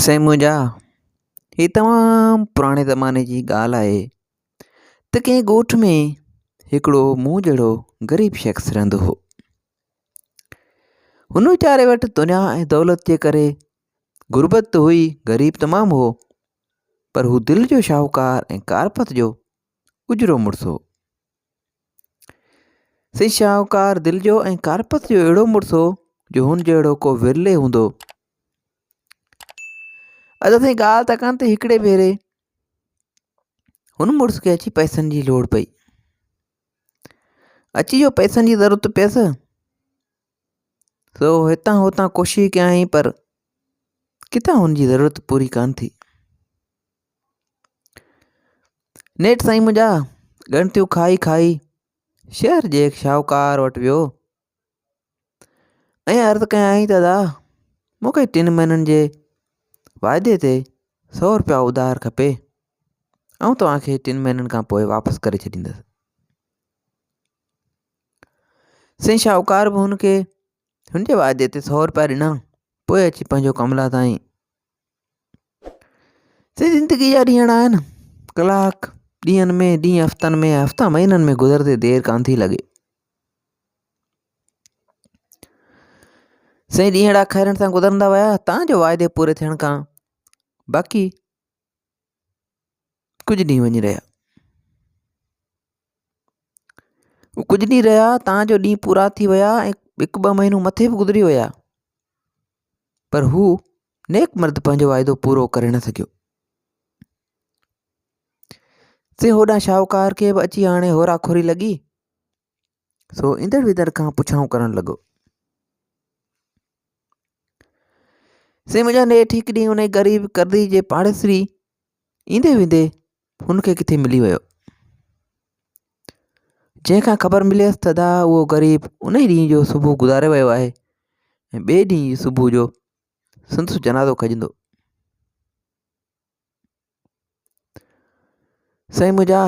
سائين منهنجا هي تمام پراڻي زماني جي ڳالهه آهي ته ڪنهن ڳوٺ ۾ هڪڙو مون جهڙو غريب شخص رهندو هو هن ويچاري وٽ دنيا ۽ دولت جي ڪري غربت ته هئي غريب تمام هو پر هو دل جو شاهوڪار ۽ ڪارپت جو اجرو مڙس هو سي شاهوڪار دل جو ۽ ڪارپت جو اهڙو مڙس هو جو هن جهڙو ڪو ورلي هوندو ادا سائين ڳالهه ته ڪان ته هڪڙي ڀيري هن مڙس کي اچي پئسن جي لوڙ پئي اچي جو پئسن جي ضرورت پيس سو هتان هتان ڪوشش ڪيائين پر ڪٿان هن جي ضرورت پوري ڪانه ٿي نيٺ سائين منهنجا ڳڻتيون کائي کائي شهر جي هڪ شاهوڪار وٽ ويو ۽ عرض ڪيائين ته ادا مون کي ٽن مهينن جي واعدي تي سو روپيا اڌار کپي آئون توهان کي ٽن مهينن کان پوء واپس ڪري ڇڏيندس سائين شاهوڪار به هن کي هن جي واعدي تي سو روپيا ڏنا پوء اچي پنهنجو ڪم لاٿائين سي زندگي جا ڏينهن آهن ڪلاڪ ڏينهن ۾ ڏينهن هفتن ۾ هفتا مهينن ۾ گذرندي دير ڪانه ٿي لڳي سائين ڏينهڙا خيرن سان گذرندا ويا تان جو واعدي پوري ٿيڻ کان باقي ڪجهه ڏينهن وڃي رهيا ڪجهه ڏينهن رهيا تان جو ڏينهن پورا ٿي ويا ۽ هڪ ٻه مهينو مٿي به گذري ويا پر هو نيڪ مرد پنهنجو واعدو پورو ڪري نه سگهيو. سي هوڏانهن شاهوڪار کي به اچي هاڻي هورا کوري لڳي، سو ايندڙ ويندڙ کان پڇائون ڪرڻ لڳو. سي منهنجا نيٺ هڪ ڏينهن انهي غريب قرضي جي پاڙيسري ايندي ويندي هن کي ڪٿي ملي ويو. جنهن کان خبر مليس ته ادا اهو غريب ان ئي ڏينهن جو صبح گذاري ويو آهي ۽ ٻئي ڏينهن جي صبح جو سندس جنازو کڄندو. سائين منهنجا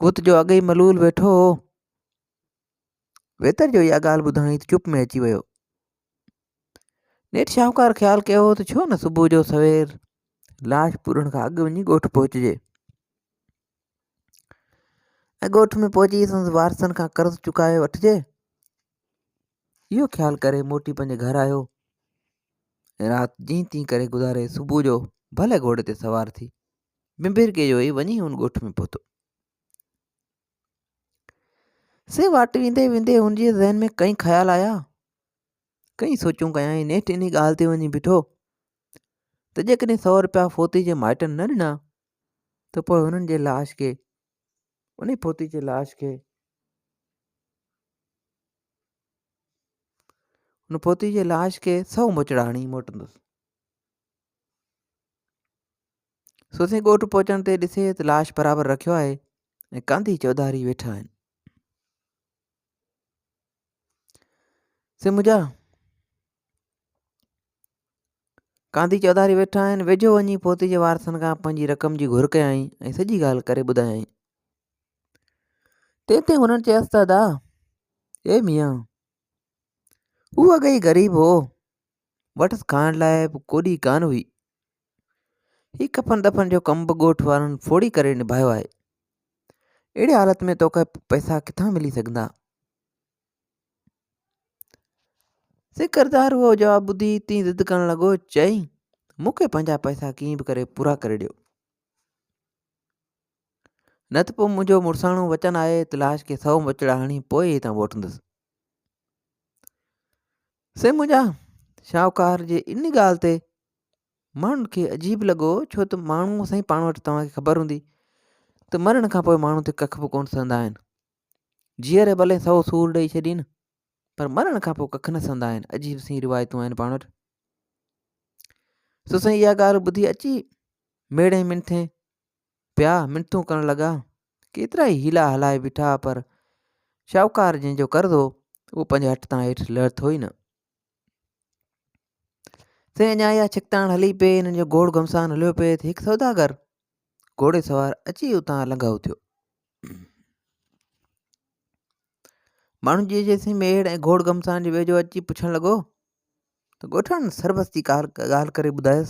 هو ته جو اڳ ئي ملول ويٺو هو ويتر جو اها ڳالهه ٻڌائين ته چپ ۾ اچي ويو. نيٺ شاهوڪار خيال ڪيو ته ڇو نه صبح جو سوير لاش پورڻ کان اڳ وڃي ڳوٺ پهچجي ۽ ڳوٺ ۾ پهچي سندس وارثن کان قرض چڪائي وٺجي. اهو خيال ڪري موٽي پنهنجي گهر آيو ۽ رات جيئن تيئن ڪري گذاري صبح جو ڀلي گهوڙي تي سوار ٿي بنبرڪي جو ئي وڃي هن ڳوٺ ۾ پهتو. سي واٽ ويندي ويندي هن جي ذهن ۾ ڪئين خيال آيا، ڪئين سوچون ڪيائين، نيٺ انهي ڳالهه تي وڃي بيٺو ته جيڪڏهن سو روپيا فوتي جي مائٽن نه ڏنا ته پوء هنن جي لاش کي انهي فوتي جي لاش کي ان فوتي جي لاش کي سو موچڙا هڻي موٽندس سو سائين ڳوٺ پهچڻ تي ڏسي ته لاش برابر رکيو آهي ۽ ڪانڌي چوڌاري ويٺا آهن سي منهنجا ڪانڌي چوڌاري ويٺا آهن. ويجهو وڃي پوتي جي وارثن کان پنهنجي رقم جي گهر ڪيائين ۽ سڄي ڳالهه ڪري ٻڌايائين. تنهن تي هنن چيس ته ادا، اي ميان! هو اڳي ئي غريب هو، وٽس کائڻ لاء به ڪوڏي ڪانه هئي. هي ڪفن دفن جو ڪم به ڳوٺ وارن ڦوڙي ڪري نڀايو آهي. اهڙي حالت ۾ توکي پئسا ڪٿان ملي سگهندا؟ سي قرضدار اهو جواب ٻڌي تين ضد ڪرڻ لڳو، چيائين، مون کي پنهنجا پئسا ڪيئن به ڪري پورا ڪري ڏيو. نه ته پوء منهنجو مڙساڻو وچن آهي ته لاش کي سو موچڙا هڻي پوء ئي هتان موٽندس. سي منهنجا شاهوڪار جي ان ڳالهه تي ماڻهن کي عجيب لڳو ڇو ته ماڻهو سائين پاڻ وٽ توهان کي خبر هوندي ته مرڻ کان پوء ماڻهو تي ڪک به ڪونه سهندا آهن. جيئري ڀلي سو سور ڏئي ڇڏين پر مرڻ کان پوء ڪک نه سهندا آهن عجيب سين روايتون آهن پاڻ وٽ سو سائين اها ڳالهه ٻڌي اچي ميڙي منٿين پيا منٿون ڪرڻ لڳا ڪيترا ئي حيلا هلائي بيٺا پر شاهوڪار جنهن جو قرض هو اهو پنهنجي هٺ تان هيٺ لهٿو ئي نه سائين اڃا اها ڇڪتاڻ هلي پئي هنن جو گوڙ گهمسان هليو پئي ته هڪ سوداگر گهوڙي سوار اچي اتان لنگهائو ٿيو. ماڻهن جي جيسين ميڙ ۽ گهوڙ گهمسان جي ويجهو اچي پڇڻ لڳو ته ڳوٺاڻن سربستي ڳالهه ڪري ٻڌايس.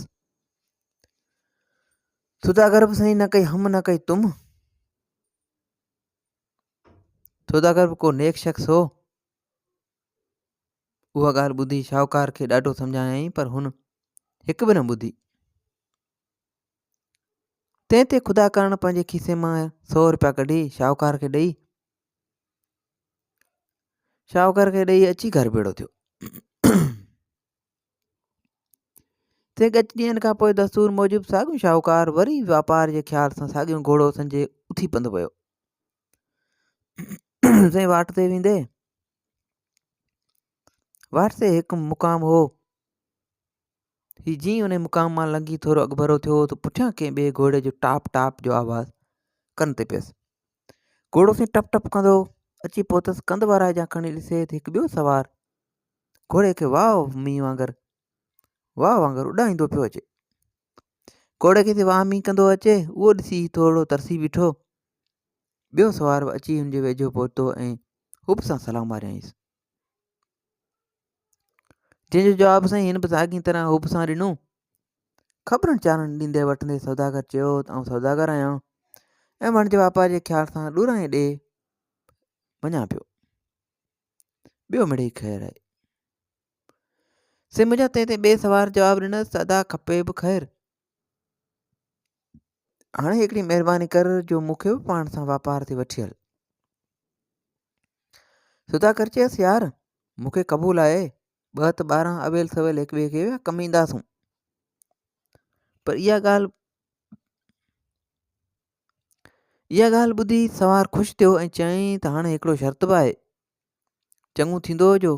سوداگر به سائين نه ڪئي هم نه ڪئي تم. سوداگر به ڪو نيڪ شخص هو. اها ڳالهه ٻڌي شاهوڪار کي ڏاڍو سمجهايائين پر هن هڪ به نه ٻڌي. تنهن تي خدا ڪارڻ پنهنجي کيسي مان سو روپيا ڪڍي شاهوڪار کي ڏئي شاهوڪار کي ڏئي اچي گهر ڀيڙو ٿيو. تي ڳچ ڏينهن کان پوء دستور موجب ساڳيو شاهوڪار وري واپار جي خيال سان ساڳيو گهوڙو سنجهي اٿي پنڌ پيو. سائين واٽ تي ويندي واٽ تي هڪ مقام هو. هي جيئن ان مقام مان لنگهي ٿورو اڳڀرو ٿيو ته پٺيان ڪنهن ٻئي گهوڙي جو ٽاپ ٽاپ جو آواز ڪن تي پيس. گهوڙو سائين ٽپ ٽپ ڪندو اچي پهتس. ڪنڌ ورائي جا کڻي ڏسي ته هڪ ٻيو سوار گهوڙي کي واء مينهن وانگر واء وانگر اڏائيندو پيو اچي. گهوڙي کي واء مينهن ڪندو اچي اهو ڏسي ٿورو ترسي بيٺو. ٻيو سوار به اچي هن جي ويجهو پهتو ۽ حب سان سلام واريائينس. جنهن جو جواب سائين هن به ساڳي طرح حب سان ڏنو. خبرن چارن ڏيندي وٺندي سوداگر چيو ته آئون سوداگر آهيان ۽ وڻج واپار جي خيال سان ڏورانهين ڏي وڃان پيو. ٻيو مڙئي خير آهي. سي منهنجا تنهن تي ٻئي سوار جواب ڏنس ته ادا کپي به خير. هاڻي هڪڙي مهرباني ڪر جو مون کي به پاڻ سان واپار تي وٺي هل. سوداگر چيس يار مون کي قبول آهي ٻه ته 12 اويل سويل هڪ ٻئي کي ويا ڪم اينداسون. پر اها ڳالهه اها ڳالهه ٻڌي سوار خوش ٿيو ۽ چيائين ته هاڻي هڪڙو شرط به آهي. چڱو ٿيندو جو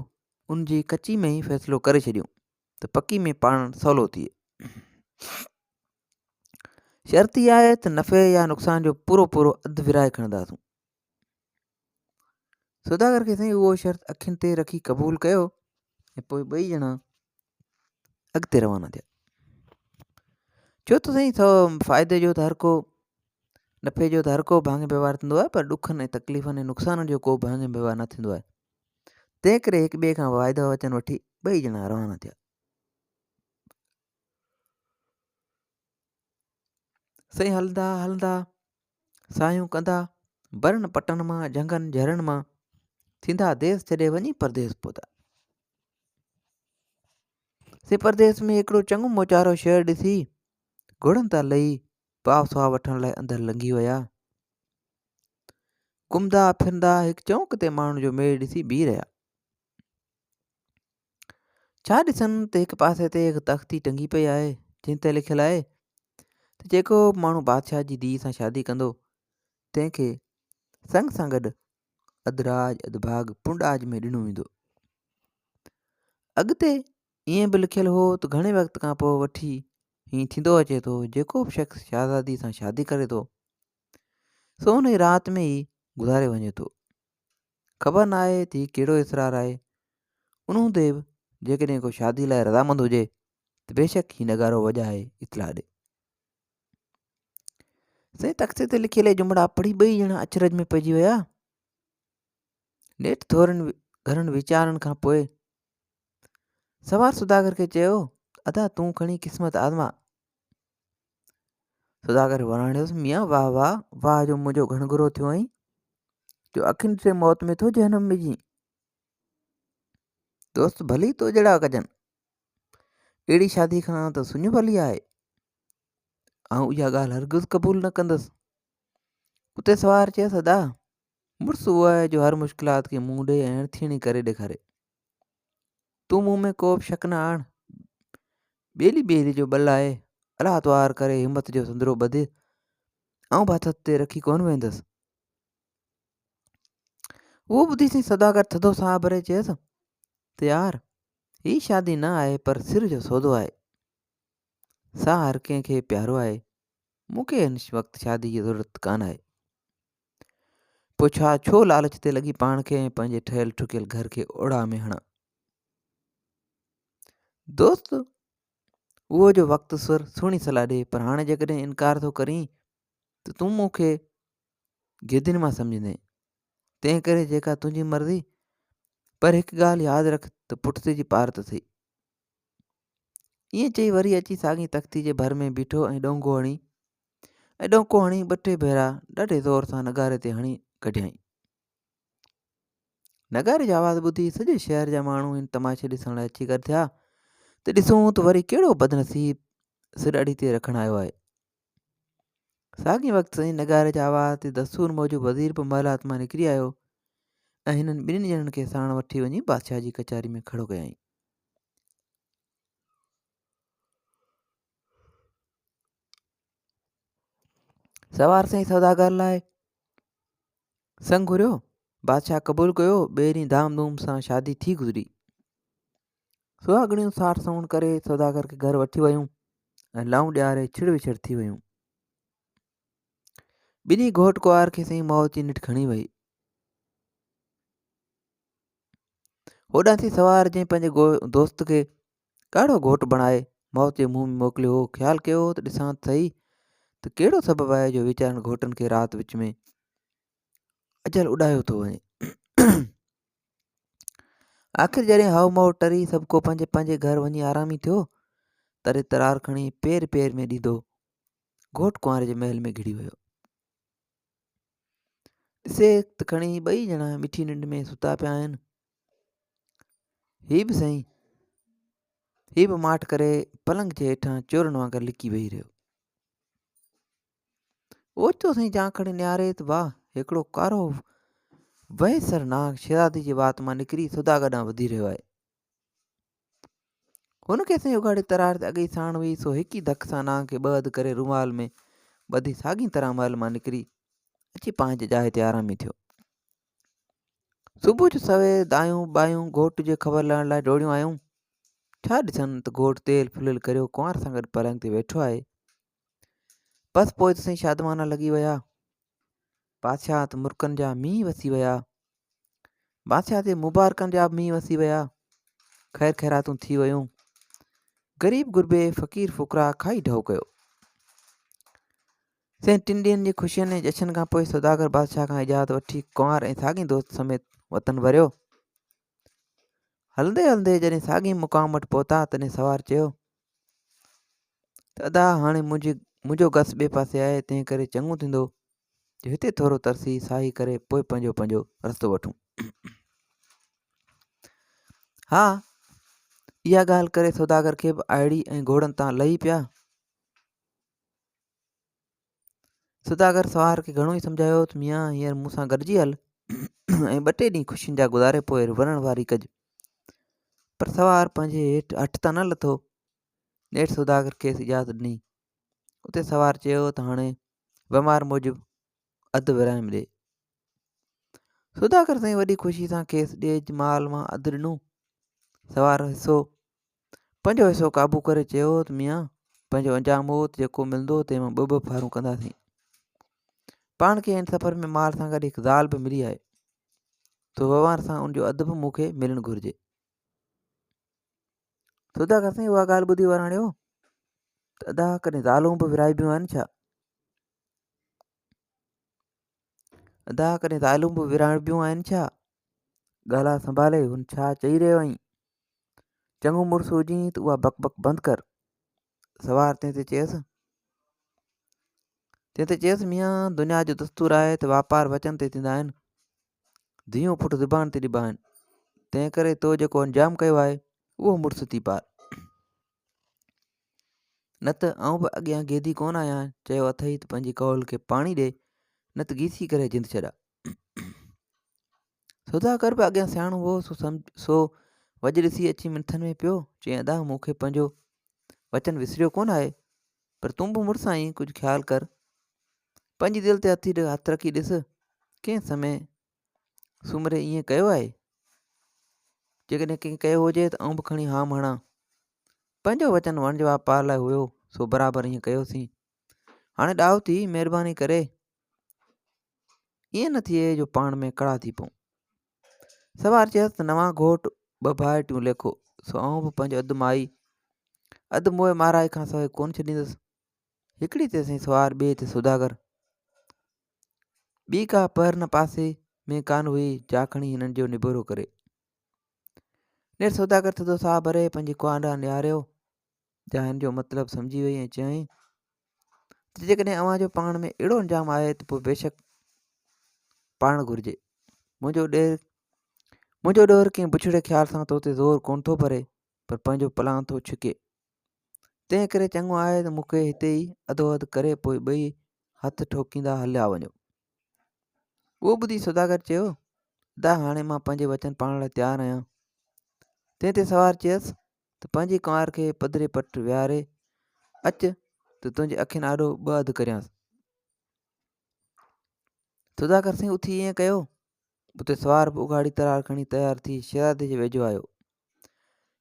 ان جي ڪچي ۾ ئي فيصلو ڪري ڇڏيون ته پڪي ۾ پاڻ سولو ٿئي. شرط اها آهي ته نفعي يا نقصان جو پورو پورو اڌ ورهائي کڻنداسون. سوداگر کي سائين اهو شرط اکين تي رکي قبول ڪيو ۽ پوء ٻئي ڄڻا اڳتي روانا ٿيا. ڇو ته سائين سو فائدي جو ته هر ڪو نفعي جو ته هر ڪو ڀاڱي وهنوار ٿيندو آهي پر ڏکن ۽ تڪليفن ۽ نقصانن جو ڪو ڀاڱي وهنوار نه ٿيندو آهي. تنهن ڪري هڪ ٻئي کان واعدا وچن وٺي ٻئي ڄڻا روانا ٿيا. سائين هلندا هلندا ساهيون ڪندا برن پٽن مان جهنگن جهرن مان ٿيندا ديس ڇڏي وڃي پرديس پهتا. سي پرديس ۾ هڪڙو چڱو موچارو شهر ڏسي گهوڙن تان لهي پاء سوا وٺڻ لاء اندر لنگهي ويا. گهمندا ڦرندا هڪ چونڪ تي ماڻهن جو ميڙ ڏسي بيهي رهيا. ڇا ڏسن ته هڪ پاسي تي هڪ تختي ٽنگي پئي آهي جنهن تي لکيل آهي ته جيڪو به ماڻهو بادشاهه جي ڌيء سان شادي ڪندو تنهن کي سڱ سان گڏ اڌ راڄ اڌ ڀاڳ پنڊ آج ۾ ڏنو ويندو. اڳتي ائين به لکيل هو ته گهڻي وقت کان پوء وٺي هيئن ٿيندو اچي ٿو جيڪو به شخص شهزادي سان شادي ڪري ٿو سو انهي رات ۾ ئي گذاري وڃي ٿو. خبر نه آهي ته هي ڪهڙو اصرار آهي. ان هوندي به جيڪڏهن ڪو شادي لاء رضامند هجي ته بيشڪ هي نغارو وڄائي اطلاع ڏي. سائين تختي تي لکيل اهي جملا پڙهي ٻئي ڄڻا اچرج ۾ پئجي ويا. نيٺ ٿورن گهڻن ويچارن کان پوء سوار سوداگر کي چيو، ادا تون کڻي قسمت آزما. سوداگر وراڻيس، ميان واهه واهه، واهه جو منهنجو گهڻگهرو ٿيو آهين، جو اکين ڏٺي موت ۾ ٿو جهنم وجهين. دوست ڀلي تو جهڙا ڪجن. اهڙي شادي کان ته سڃ ڀلي آهي. آئون اها ڳالهه هرگز قبول نه ڪندس. اتي سوار چيس، ادا مڙس اهو آهي جو هر مشڪلات کي منهن ڏئي ۽ اڻٿيڻي ڪري ڏيکاري. تون مون ۾ ڪو به شڪ نه آڻ. ٻيلي ٻيلي جو ٻل آهي. الله توهار ڪري همت جو سندرو ٻڌ. آئون به هٿ هٿ تي رکي ڪونه ويندس. اهو ٻڌي سائين سوداگر ٿڌو ساهه ڀري چيس ته يار هي شادي نه آهي پر سر جو سودو آهي. ساهه هر ڪنهن کي پيارو آهي. مون کي هن وقت شادي جي ضرورت ڪانه آهي. پوء ڇا ڇو لالچ تي لڳي پاڻ کي ۽ پنهنجي ٺهيل ٺڪيل گهر کي اوڙاهه ۾ هڻان. دوست اهو جو وقت سر سهڻي صلاح ڏي پر هاڻي جيڪڏهن انڪار ٿو ڪرين ته تون مون کي گيدين مان سمجهندين تنهن ڪري جيڪا تنهنجي مرضي پر هڪ ڳالهه ياد رک ته پٺتي جي پارت اٿئي. ائين چئي وري اچي ساڳي تختي جي ڀر ۾ بيٺو ۽ ڏونگهو هڻي ۽ ڏونڪو هڻي ٻه ٽي ڀيرا ڏاڍي زور سان نغاري تي هڻي ڪڍيائين. نغاري جو آواز ٻڌي سڄي شهر جا ماڻهو هن تماشي ڏسڻ لاء اچي گڏ ٿيا ته ڏسون ته وري ڪهڙو بدنصيب سر اڙي تي رکڻ آيو آهي. ساڳئي وقت سائين نغاري جي آواز تي دستور موجب وزير به محلات مان نڪري آيو ۽ هنن ٻنهي ڄڻن کي ساڻ وٺي وڃي بادشاهه جي ڪچهري ۾ کڙو ڪيائين. سوار سائين سوداگر لاء سڱ گهريو، بادشاهه قبول ڪيو، ٻئي ڏينهن ڌام ڌوم سان شادي ٿي گذري. سهاڳڻيون ساٺ سوڻ ڪري سوداگر کي گهر وٺي ويون ۽ لائون ڏياري ڇڙ وڇڙ ٿي ويون. ٻنهي گهوٽ ڪنوار کي سائين موت جي ننڊ کڻي وئي. هوڏانهن ٿي سوار جنهن پنهنجي دوست کي ڳاڙهو گهوٽ بڻائي موت جي منهن ۾ موڪليو هو، خيال ڪيو ته ڏسان ته سهي ته ڪهڙو سبب آهي جو ويچارن گهوٽن کي رات وچ ۾ اجل اڏايو ٿو وڃي. آخر جڏهن هؤ مئو ٽري سڀ ڪو پنهنجي پنهنجي گهر وڃي آرامي ٿيو، تڏهن ترار کڻي پير پير ۾ ڏيندو گهوٽ ڪنوار جي محل ۾ گهڙي ويو. ڏسي ته کڻي ٻئي ڄڻا مٺي ننڊ ۾ ستا پيا آهن. هي به سائين هي به ماٺ ڪري پلنگ جي هيٺان چورن وانگر لڪي ويهي رهيو. اوچتو سائين جان کڻي نهاري ته واهه هڪڙو ڪارو وهيسر نانگ شهزادي جي وات مان نڪري سوداگر ڏانهن وڌي رهيو آهي. هن کي سائين اگهاڙي ترار ته اڳي ئي ساڻ هئي، سو هڪ ئي ڌڪ سان نانگ کي ٻه اڌ ڪري رومال ۾ ٻڌي ساڳي طرح محل مان نڪري اچي پنهنجي جاء تي آرامي ٿيو. صبح جو سوير دايون ٻايون گهوٽ جي خبر لهڻ لاء ڊوڙيون آيون. ڇا ڏسن ته گهوٽ تيل ڦليل ڪريو ڪنوار سان گڏ پلنگ تي ويٺو آهي. بس پوء ته سائين شادمانا لڳي ويا. بادشاهه ته مرڪن جا مينهن وسي ويا. بادشاهه تي مبارڪن جا به مينهن وسي ويا. خير خيراتون ٿي ويون. غريب غربي فقير فقراء کائي ڍؤ ڪيو. سين ٽن ڏينهن جي خوشين ۽ جشن کان پوء سوداگر بادشاهه کان اجازت وٺي ڪنوار ۽ ساڳئي دوست سميت وطن وريو. هلندي هلندي جڏهن ساڳئي مقام وٽ پهتا تڏهن سوار چيو ته ادا هاڻي منهنجي منهنجو گس ٻئي پاسي آهي تنهن ڪري چڱو ٿيندو جو هتي ٿورو ترسي ساهي ڪري پوء پنهنجو پنهنجو رستو وٺون. ها اها ڳالهه ڪري سوداگر کي به آئڙي ۽ گهوڙن تان لهي پيا. سوداگر سوار کي گهڻو ئي سمجهايو ته ميان هينئر مون سان گڏجي هل ۽ ٻه ٽي ڏينهن خوشين جا گذاري پوء ورڻ واري ڪج. پر سوار پنهنجي هيٺ هٺ تان نه لٿو. نيٺ سوداگر کيس اجازت ڏني. اتي سوار چيو ته هاڻي وهنوار موجب اڌ ورهايم ڏي. سوداگر سائين وڏي خوشي سان کيس ڏيج مال مان اڌ ڏنو. سوار حصو پنهنجو حصو قابو ڪري چيو ته ميان پنهنجو انجام هو ته جيڪو ملندو تنهن مان ٻه ٻه ڦارون ڪنداسين. پاڻ کي هن سفر ۾ مال سان گڏ هڪ زال به ملي آهي. سو وهنوار سان ان جو اڌ به مون کي ملڻ گهرجي. سوداگر سائين اها ڳالهه ٻڌي وراڻيو ته ادا ڪڏهن زالون به ورهائبيون آهن ڇا؟ ادا ڪڏهن زالون به ورهائبيون آهن ڇا؟ ڳالهه سنڀالي هن ڇا چئي رهيو آهين؟ چڱو مڙس هجين ته اها بڪ بڪ بند ڪر. سوار تنهن تي چيس تنهن تي چيس ميان دنيا جو دستور آهي ته واپار وچن تي ٿيندا آهن ڌيئون پٽ زبان تي ڏبا آهن تنهن ڪري تو جيڪو انجام ڪيو آهي اهو مڙس ٿي پار نه ته آئون به اڳيان گيدي ڪونه آهيان چيو اٿئي ته پنهنجي قول کي پاڻي ڏي نه ته گيسي ڪري جند ڇڏا سوداگر به اڳيان سياڻو هو سو سمجھ سو وڄ ڏسي اچي منٿن ۾ پيو چيائين ادا مون کي پنهنجو وچن وسريو ڪونه آهي پر تون به مڙس آهين ڪجهه خيال ڪر پنهنجي دل تي هٿ هٿ رکي ڏس ڪنهن سمي سومري ائين ڪيو آهي جيڪڏهن ڪنهن ڪيو هجي ته آئون به کڻي هام هڻان پنهنجو وچن وڻج واپار لاء هيو سو برابر ائين ڪيوسين هاڻي ڏاهو ٿي مهرباني ڪري ائين نه ٿئي جو پاڻ ۾ ڪڙا ٿي پئون سوار چيس ته نوان گهوٽ ٻه ڀائٽيون ليکو سو آئون به پنهنجو اڌ مائي اڌ موئي مارائي کان سواء ڪونه ڇڏيندس هڪڙي تي سائين سوار ٻئي تي سوداگر ٻي ڪا پهر نه پاسي ۾ ڪانه هئي جا کڻي هنن جو نبيرو ڪري. نيٺ سوداگر ٿڌو ساهه ڀري پنهنجي ڪنوار ڏانهن نهاريو، جا هن جو مطلب سمجهي وئي ۽ چيائين ته جيڪڏهن اوهان جو پاڻ ۾ اهڙو انجام آهي ته پوء بيشڪ پاڙڻ گهرجي. منهنجو ڏير منهنجو ڏوهر ڪنهن بڇڙي خيال سان تو تي زور ڪونه ٿو ڀري پر پنهنجو پلان ٿو ڇڪي. تنهن ڪري چڱو آهي ته مون کي هتي ئي اڌو اڌ ڪري پوء ٻئي هٿ ٺوڪيندا هليا وڃو. اهو ٻڌي سوداگر چيو، ادا هاڻي مان پنهنجي وچن پاڙڻ لاء تيار آهيان. تنهن تي سوار چيس ته پنهنجي ڪنوار کي پڌري پٽ ويهاري اچ ته تنهنجي اکين آڏو ٻه اڌ ڪريانس. سوداگر سائين اٿي ائين ڪيو. اتي سوار به اگهاڙي ترار کڻي تيار ٿي شهزادي جي ويجهو آيو.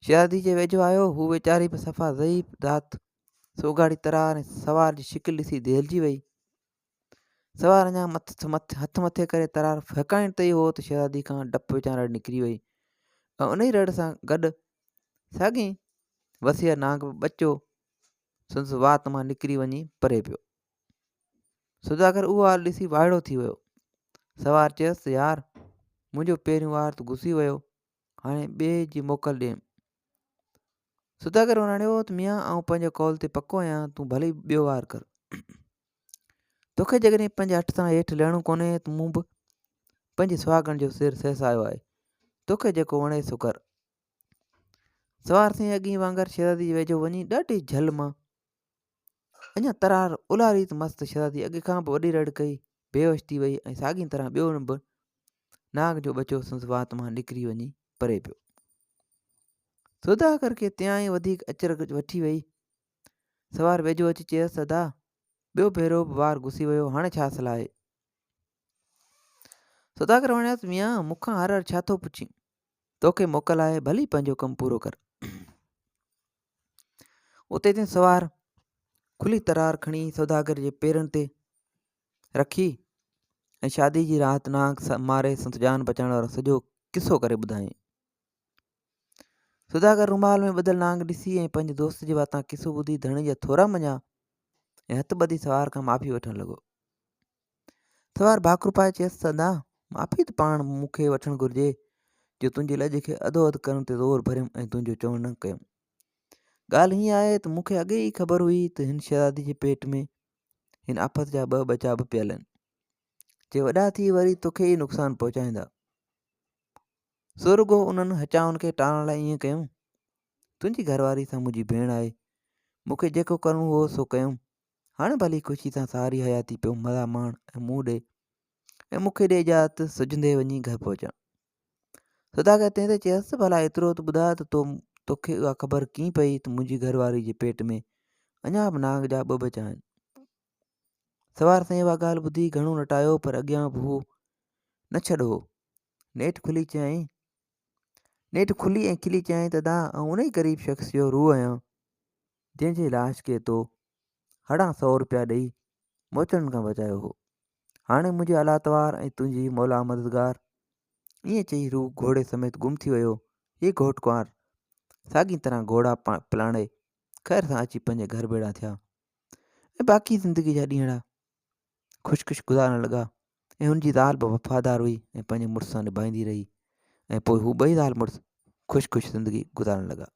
شهزادي جي ويجهو آيو، هو ويچاري به صفا ضعيف ذات، سو اگهاڙي ترار ۽ سوار جي شڪل ڏسي دهلجي وئي. سوار اڃا هٿ مٿي ڪري ترار ڦهڪائڻ تي ئي هو ته شهزادي کان ڊپ وچان رڙ نڪري وئي ۽ انهي رڙ سان گڏ ساڳئي وسيع نانگ به ٻچو سندس وات مان نڪري وڃي پري پيو. سوداگر اهو حال ڏسي وائڙو ٿي ويو. سوار چيس ته يار منهنجو پهريون وار ته گسي ويو، هاڻي ٻئي جي موڪل ڏيم. سوداگر وراڻيو ته ميان آئون پنهنجي قول تي پڪو آهيان، تون ڀلي ٻيو وار ڪر. توکي جيڪڏهن پنهنجي هٺ تان هيٺ لهڻو ڪونهي ته مون به پنهنجي سهاڳڻ جو سر سهسايو آهي، توکي جيڪو وڻي سو ڪر. سوار سائين اڳئين وانگر شهزادي جي ويجهو وڃي ڏاڍي جهل مان اڃا ترار الاري ته مس ته شهزادي اڳي کان به وڏي رڙ ڪئي، بيهوش ٿي وئي ۽ ساڳي طرح ٻيو به نانگ جو ٻچو سندس وات مان نڪري وڃي پري پيو. سوداگر کي تيان ئي وڌيڪ اچرج وٺي وئي. سوار ويجهو اچي چيس، ادا، ٻيو ڀيرو به وار گسي ويو، هاڻي ڇا صلاح آهي؟ سوداگر وڻيس، ميان، مون کان هر هر ڇا ٿو پڇين؟ توکي موڪل آهي، ڀلي پنهنجو ڪم پورو ڪر. اتي تي سوار کلي ترار کڻي سوداگر جي پيرن تي رکي ۽ شادي جي رات نانگ ماري سندس جان بچائڻ وارو سڄو قصو ڪري ٻڌايائين. سوداگر رومال ۾ ٻڌل نانگ ڏسي ۽ پنهنجي دوست جي واتان قصو ٻڌي ڌڻي جا ٿورا مڃيا ۽ هٿ ٻڌي سوار کان معافي وٺڻ لڳو. سوار ڀاڪر پائي چيس ته ادا معافي ته پاڻ مون کي وٺڻ گهرجي جو تنهنجي لڄ کي اڌو اڌ ڪرڻ تي زور ڀريم ۽ تنهنجو چوڻ نه ڪيم. ڳالهه هيئن آهي ته مون کي اڳي ئي خبر هئي ته هن شهزادي جي پيٽ ۾ هن آفت جا ٻه ٻچا به پيل آهن، جي وڏا ٿي وري توکي ئي نقصان پهچائيندا. سو رڳو انهن هچائن کي ٽارڻ لاء ائين ڪيم. تنهنجي گهر واري سان منهنجي ڀيڻ آهي. مون کي جيڪو ڪرڻو هو سو ڪيم. هاڻي ڀلي خوشي سان ساري حياتي پيو مزا ماڻ ۽ مون ڏي ۽ مون کي ڏي اجازت سجهندي وڃي گهر پهچان. سوداگر تنهن تي چيس ته ڀلا ايترو ته ٻڌاء ته تو توکي اها خبر ڪيئن پئي ته منهنجي گهر واري جي پيٽ ۾ اڃا به نانگ جا ٻه ٻچا آهن. سوار سائين اها ڳالهه ٻڌي گهڻو نٽايو پر اڳيان به هو نه ڇڏ هو. نيٺ کلي چيائين نيٺ کلي ۽ کلي چيائين ته ادا آئون انهي غريب شخص جو روح آهيان جنهن جي لاش کي تو هڙان سئو روپيا ڏئي موچڙن کان بچايو هو. هاڻي منهنجي الله توار ۽ تنهنجي مولا مددگار. ائين چئي روح گهوڙي سميت گم ٿي ويو. هي گهوٽ ڪنوار ساڳي طرح گهوڙا پلاڻي خير سان اچي پنهنجي گهر ڀيڙا ٿيا ۽ باقي زندگي جا ڏينهڙا خوش خوش گذارڻ لڳا ۽ هن جي زال به وفادار هئي ۽ پنهنجي مڙس سان نڀائيندي رهي ۽ پوء هو ٻئي زال مڙس خوش خوش زندگي گذارڻ لڳا.